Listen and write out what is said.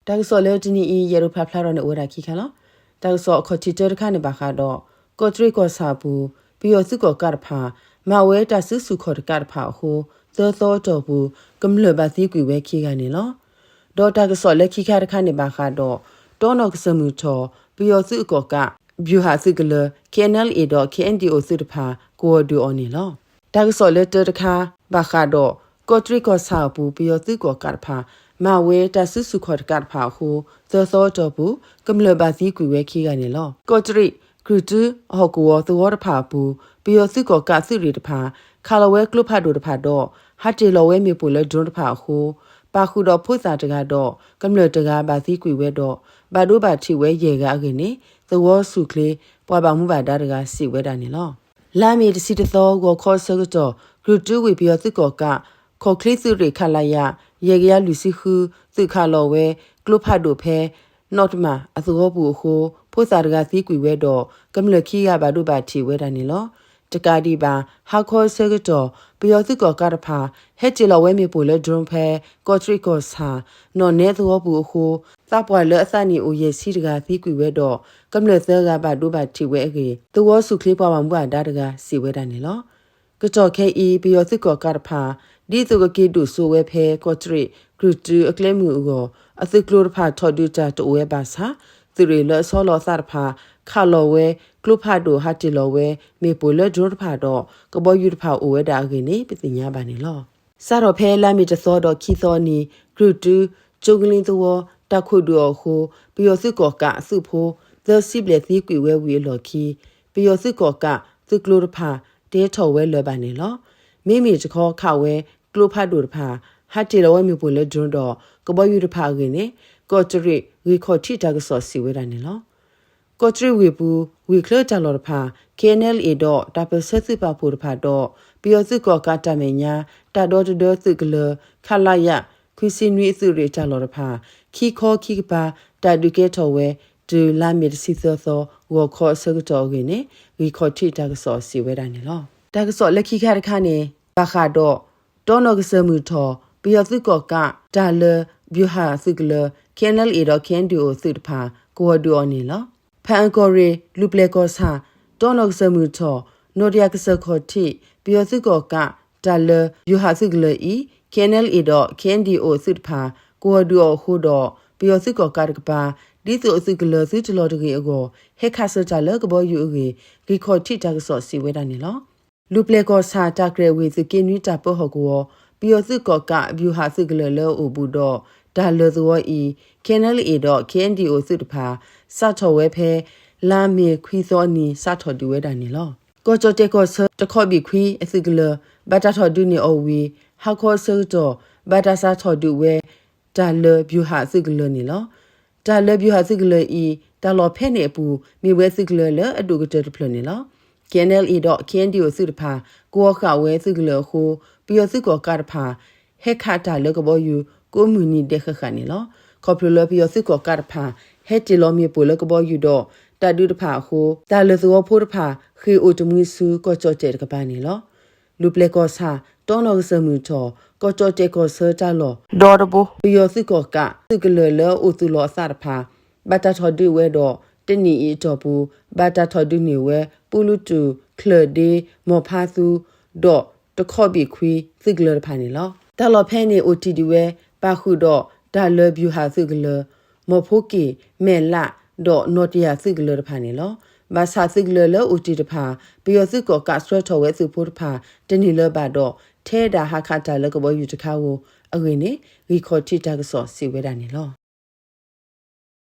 တၢ်ကစီၣ်လၢတနံၤအံၤ ယအဲၣ်ဒိးဖးဖျါထီၣ်န့ၣ် အိၣ်ဝဲဒၣ်ခံခါလီၤ. တၢ်ကစီၣ်အခီၣ်ထံးတၢတခါန့ၣ်ဘၣ်ဃးဒီး ကီးတရံးကီၢ်ဆၣ်အပူၤ ပယီၤသုးကီၣ်ကးတဖၣ် မၤဝဲတၢ်စုဆူၣ်ခီၣ်တကးတဖၣ်အဃိ သၢသီအတီၢ်ပူၤ ကမျၢၢ်ဘၣ်သံကွံာ်ဝဲခံဂၤန့ၣ်လီၤ. ဒီးတၢ်ကစီၣ်လၢခံခါတခါန့ၣ်ဘၣ်ဃးဒီး တီနီၣ်ကစၢၢ်မုၢ်ထီၣ် ပယီၤသုးအကီၣ်ကး ဗျူဟာသုးကလၢၤ K N L A ဒီး K N D O သုးတဖၣ် ကဝီၤဒုးအီၤန့ၣ်လီၤ. တၢ်ကစီၣ်လၢတၢတခါ ဘၣ်ဃးဒီး ကီးတရံးကီၢ်ဆၣ်အပူၤ ပယီၤသုးကီၣ်ကးတဖၣ် မၤဝဲတၢ်စုဆူၣ်ခီၣ်တကးတဖၣ်အဃိ သၢသီအတီၢ်ပူၤ ကမျၢၢ်ဘၣ်သံကွံာ်ဝဲခံဂၤန့ၣ်လီၤ. ကီးတရံး ကြုၢ်တု အဟီၣ်ကဝီၤသဝီတဖၣ်အပူၤ ပယီၤသုးကီၣ်ကးသုးရ့ၣ်တဖၣ် ခးလီၤဝဲကျိဖးဒိၣ်တဖၣ်ဒီး ဟးတ့ၢ်လီၤဝဲမ့ၣ်ပိၢ်လၢ drone တဖၣ်အဃိ ပာ်ဃုာ်ဒီးဖိသၣ်တဂၤဒီး ကမျၢၢ်တဂၤဘၣ်သံကွံာ်ဝဲဒီး ဘၣ်ဒိဘၣ်ထံးဝဲယဲၢ်ဂၤအဂ့ၢ်န့ၣ် သဝီဆူၣ်ချ့ ပှၤဘၣ်မူဘၣ်ဒါတဂၤစံးဝဲဒၣ်န့ၣ်လီၤ. လါမ့ၤတဆံတသီ ဂီၤခီအဆၢကတီၢ် ကြုၢ်တုဝ့ၢ်ပယီၤသုးကီၣ်ကး ခီၣ်ချ့သုးရ့ၣ် ခလရ ယဲၢ်ကယၤလွံၢ်ဆံဃု သုးခးလီၤဝဲ ကျိဖးဒိၣ်ဖဲ နီၣ်တမၣ်အသဝီပူၤအဃိ ဖိသၣ်တဂၤသံကွံာ်ဝဲဒီး ကမျၢၢ်ခံဂၤဘၣ်ဒိဘၣ်ထံးဝဲဒၣ်န့ၣ်လီၤ. တကးဒံးဘၣ် ဟါခီအဆၢကတီၢ် ပယီၤသုးကီၣ်ကးတဖၣ် ဟဲတ့ၢ်လီၤဝဲမ့ၣ်ပိၢ်လၢ drone ဖဲ ကီးတရံးကီၢ်ဆၣ် နီၣ်နဲသဝီပူၤအဃိ သးပှၢ်လၢအသးနံၣ်အိၣ်ယဲၢ်ဆံတဂၤသံကွံာ်ဝဲဒီး ကမျၢၢ်သၢဂၤဘၣ်ဒိဘၣ်ထံးဝဲအဂ့ၢ် သဝီဆူၣ်ချ့ပှၤဘၣ်မူဘၣ်ဒါတဂၤစံးဝဲဒၣ်န့ၣ်လီၤ. ကတီၢ်ခဲအံၤ ပယီၤသုးကီၣ်ကးတဖၣ် ဒ်သိးကက့ၤဒိၣ်စိဝဲဖဲ ကီးတရံး ကြုၢ်တုအကျဲမုၢ်အဂီၢ် အသုးကျိၤတဖၣ်ထီၣ်ဒုးတၢ်တအိၣ်ဝဲဘၣ်ဆၣ် သုးရ့ၣ်လၢအဆီလီၤအသးတဖၣ် ခးလီၤဝဲ ကျိဖးဒိၣ်ဟးတ့ၢ်လီၤဝဲ မ့ၣ်ပိၢ်လၢ drone တဖၣ်ဒီး ကဘီယူၤတဖၣ်အိၣ်ဝဲဒၣ်အဂ့ၢ်န့ၣ် ပသ့ၣ်ညါဘၣ်န့ၣ်လီၤ. စးထီၣ်ဖဲလါမ့ၤတသီဒီးခံသီအနံၤ ကြုၢ်တု ကၠိကလ့သဝီ တၢ်ခိၣ်ဒုးအီၤအဃိ ပယီၤသုးကီၣ်ကးအသုးဖိ သၢဆံဘျဲၣ်သံကွံာ်ဝဲဝံၤအလီၢ်ခံ ပယီၤသုးကီၣ်ကးသုးကျိၤတဖၣ် တဟဲထီၣ်ဝဲလၢၤဘၣ်န့ၣ်လီၤ. မ့မ့ၢ်တခီခးဝဲ ကျိဖးဒိၣ်တဖၣ် ဟးတ့ၢ်လီၤဝဲမ့ၣ်ပိၢ်လၢ drone ဒီး ကဘီယူၤတဖၣ်အဂ့ၢ်န့ၣ် ကီးတရံးဂ့ၢ်ခီၣ်ထံးတၢ်ကစီၣ်စံးဝဲဒၣ်န့ၣ်လီၤ. ကီးတရံးဝ့ၢ်ပူၤ ဝ့ၢ်ချၢတၢ်လီၢ်တဖၣ် K N L A ဒီးတၢ်ပၢၢ်ဆၢသုးပာ်ဖှိၣ်တဖၣ်ဒီး ပယီၤသုးကီၣ်ကးတၢ်မဲာ်ညါ တၢ်ဒီတဒၢသုးကလၢၤ ခလရ ခွံဆံနွံအသုးရ့ၣ်တၢ်လီၢ်တဖၣ် ခံခီခံကပၤ တၢ်ဒုးကဲထီၣ်ဝဲ တုၤလါမ့ၤတဆံသၢသီ ဂီၤခီအဆၢကတီၢ်အဂ့ၢ်န့ၣ် ဂ့ၢ်ခီၣ်ထံးတၢ်ကစီၣ်စံးဝဲဒၣ်န့ၣ်လီၤ. တၢ်ကစီၣ်လၢခံခါတခါန့ၣ် ဘၣ်ဃးဒီး တီနီၣ်ကစၢၢ်မုၢ်ထီၣ် ပယီၤသုးကီၣ်ကး တၢ်လၢ ဗျူဟာသုးကလၢၤ K N L A ဒီး K N D O သုးတဖၣ် ကဝီၤဒုးအီၤန့ၣ်လီၤ. ဖၣ်အၣ်ကီၢ်ရ့ၣ် လူၤပျဲၢ်ကီၢ်ဆၣ် တီနီၣ်ကစၢၢ်မုၢ်ထီၣ် နီၣ်တယၢ်ကစၢၢ်ခီၣ်ထံး ပယီၤသုးကီၣ်ကး တၢ်လၢ ဗျူဟာသုးကလၢၤအံၤ K N L A ဒီး K N D O သုးတဖၣ် ကဝီၤဒုးအီၤအဃိဒီး ပယီၤသုးကီၣ်ကးတကပၤ ဒ်သိးအသုးကလၢၤသုတလီၤတဂ့ၤအဂီၢ် ဟဲခးဆၢတၢ်လၢကဘီယူၤအဂ့ၢ် ဂ့ၢ်ခီၣ်ထံးတၢ်ကစီၣ်စံးဝဲဒၣ်န့ၣ်လီၤ. လူၤပျဲၢ်ကီၢ်ဆၣ် တၢ်ကြဲၢ်ဝ့ၢ်သုးက့နွံတၢ်ပၢဟီၣ်ကဝီၤ ပယီၤသုးကီၣ်ကး ဗျူဟာသုးကလၢၤလၢအအိၣ်ဘူးဒီး တၢ်လၢၤသဝီအံၤ K N L A ဒီး K N D O သုးတဖၣ် စးထီၣ်ဝဲဖဲ လါမ့ၤခွံသီအနံၤ စးထီၣ်ဒုးဝဲဒၣ်န့ၣ်လီၤ. ကီၢ်ကၠီၣ်တဲၣ်ကီၢ်ဆၢ တခီဘ့ၣ်ခွံအသုးကလၢၤ ဘၣ်တၢ်ထီၣ်ဒုးန့ၢ်အီၤဝံၤ ဟါခီအဆၢကတီၢ် ဘၣ်တၢ်စးထီၣ်ဒုးဝဲ တၢ်လၢၤ ဗျူဟာသုးကလၢၤန့ၣ်လီၤ. တၢ်လၢၤ ဗျူဟာသုးကလၢၤအံၤ တၢ်လီၢ်ဖဲန့ၣ်အပူၤ မ့ၢ်ဝဲသုးကလၢၤလၢအဒိၣ်ကတၢၢ်တဖျၢၣ်န့ၣ်လီၤ. K N L A ဒီး K N D O သုးတဖၣ် ကဝီၤဃာ်ဝဲသုးကလၢၤအဃိ ပယီၤသုးကီၣ်ကးတဖၣ် ဟဲခးတၢ်လၢကဘီယူၤ ကိးမုၢ်နံၤဒဲးဃၣ်ဃၣ်န့ၣ်လီၤ. ခီဖျိလၢပယီၤသုးကီၣ်ကးတဖၣ် ဟဲတ့ၢ်လီၤမ့ၣ်ပိၢ်လၢကဘီယူၤဒီး တၢ်ဒုးတဖၣ်အဃိ တၢ်လၢၤသဝီဖိတဖၣ် ဃ့ၢ်အိၣ်တမှံဆူ ကီၢ်ကၠီၣ်တဲၣ်တကပၤန့ၣ်လီၤ. လူၤပျဲၢ်ကီၢ်ဆၣ် တီနီၣ်ကစၢၢ်မုၢ်ထီၣ် ကီၢ်ကၠီၣ်တဲၣ်ကီၢ်ဆၢတၢ်လီၢ် ဒီတဘိ ပယီၤသုးကီၣ်ကး သုးကလၢၤလၢအအိၣ်သူၣ်လီၤအသးတဖၣ် ဘၣ်တၢ်ထီၣ်ဒုးဝဲဒီး တနံၣ်အံၤအတီၢ်ပူၤ ဘၣ်တၢ်ထီၣ်ဒုးန့ၢ်ဝဲ ပူလူတူၣ် ချၢၣ်ဒ့ မီၢ်ဖါသူ ဒီးတခီဘ့ၣ်ခွံသုးကလၢၤတဖၣ်န့ၣ်လီၤ. တၢ်လီၢ်ဖဲန့ၣ်အိၣ်တ့ၢ်ဒံးဝဲ ပာ်ဃုာ်ဒီး တၢ်လၢၤဗျူဟာသုးကလၢၤ မီၢ်ဖိက့ၣ် မဲၣ်လး ဒီးနီၣ်တယၢ်သုးကလၢၤတဖၣ်န့ၣ်လီၤ. ဘၣ်ဆၣ်သုးကလၢၤလၢအိၣ်တ့ၢ်တဖၣ် ပယီၤသုးကီၣ်ကးဆှၢထီၣ်ဝဲအသုးဖိတဖၣ် တန့ၢ်လၢၤဘၣ်ဒီး ထဲဒၣ်ဟးခးတၢ်လၢကဘီယူၤတခါဧိၤအဂ့ၢ်န့ၣ် ဂ့ၢ်ခီၣ်ထံးတၢ်ကစီၣ်စံးဝဲဒၣ်န့ၣ်လီၤ.